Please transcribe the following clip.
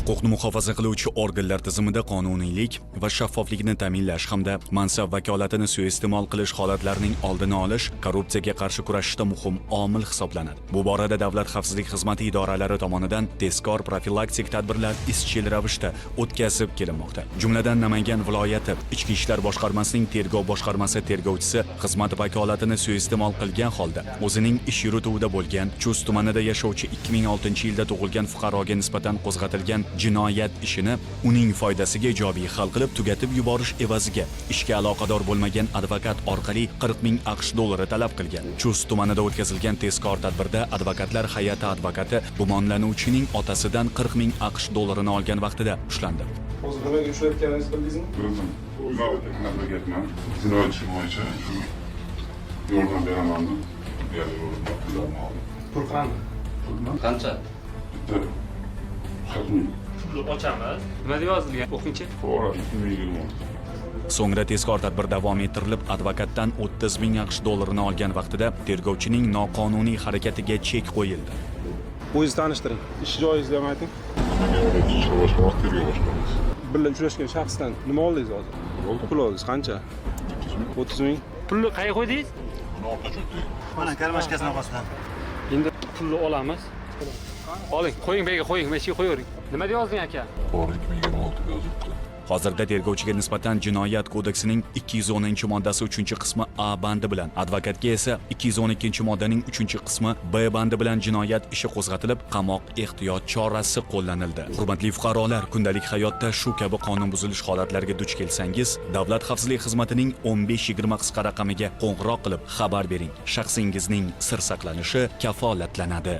Huquqni muhofaza qiluvchi organlar tizimida qonuniylik va shaffoflikni ta'minlash hamda mansab vakolatini suiiste'mol qilish holatlarining oldini olish korrupsiyaga qarshi kurashishda muhim omil hisoblanadi. Bu borada Davlat xavfsizlik xizmati idoralari tomonidan tezkor profilaktik tadbirlar izchil ravishda o'tkazib kelinmoqda. Jumladan, Namangan viloyati Ichki ishlar boshqarmasining tergov boshqarmasi tergovchisi xizmat vakolatini suiiste'mol qilgan holda o'zining ish yurituvida bo'lgan Chust tumanida yashovchi 2006-yilda tug'ilgan fuqaroga nisbatan qo'zg'atilgan jinoyat ishini uning foydasiga ijobiy hal qilib, tugatib yuborish evaziga ishga aloqador bo'lmagan advokat orqali 40 ming AQSh dollari talab qilgan. Chust tumanida o'tkazilgan tezkor tadbirda advokatlar hay'ati advokati gumonlanuvchining otasidan 40 ming AQSh dollarini olgan vaqtida ushlandi. Hozir nimaga ushlayotganingizni bildingizmi? Bildim. Man advokatman. Jinoyat ishi bo'yicha shu yordam beraman deb deyarli pullarni oldim. Pul qani? Pulmi? Qancha? Bitta 40 ming. Pulni ochamiz. Nima deb yozilgan? O'qingchi. Fuqaro 2026. So'ngra tezkor tadbir davom ettirilib, advokatdan 30 ming AQSh dollarini olgan vaqtida tergovchining noqonuniy harakatiga chek qo'yildi. O'zingizni tanishtiring. Ish joyingizni ham ayting. Namangan viloyati Ichki ishlar boshqarmasi, tergov boshqarmasi. Birga uchrashgan shaxsdan nima oldingiz hozir? Bo'ldi. Pul oldingiz qancha? 30 ming. 30 ming. Pulni qayerga qo'ydingiz? Buni orqa cho'ntak. Mana karmashkasini orqasidan. Endi pulni olamiz. Oling, qo'ying, bu yerga qo'ying, mana shu yerga qo'yavering. Nima deb yozding, aka? Fuqaro 2026 deb yozibdi. Hozirda tergovchiga nisbatan Jinoyat kodeksining 210-moddasi 3-qismi A bandi bilan, advokatga esa 212-moddaning 3-qismi B bandi bilan jinoyat ishi qo'zg'atilib, qamoq ehtiyot chorasi qo'llanildi. Hurmatli fuqarolar, kundalik hayotda shu kabi qonun buzilish holatlariga duch kelsangiz, Davlat xavfsizlik xizmatining 1520 qisqa raqamiga qo'ng'iroq qilib xabar bering. Shaxsingizning sir saqlanishi kafolatlanadi.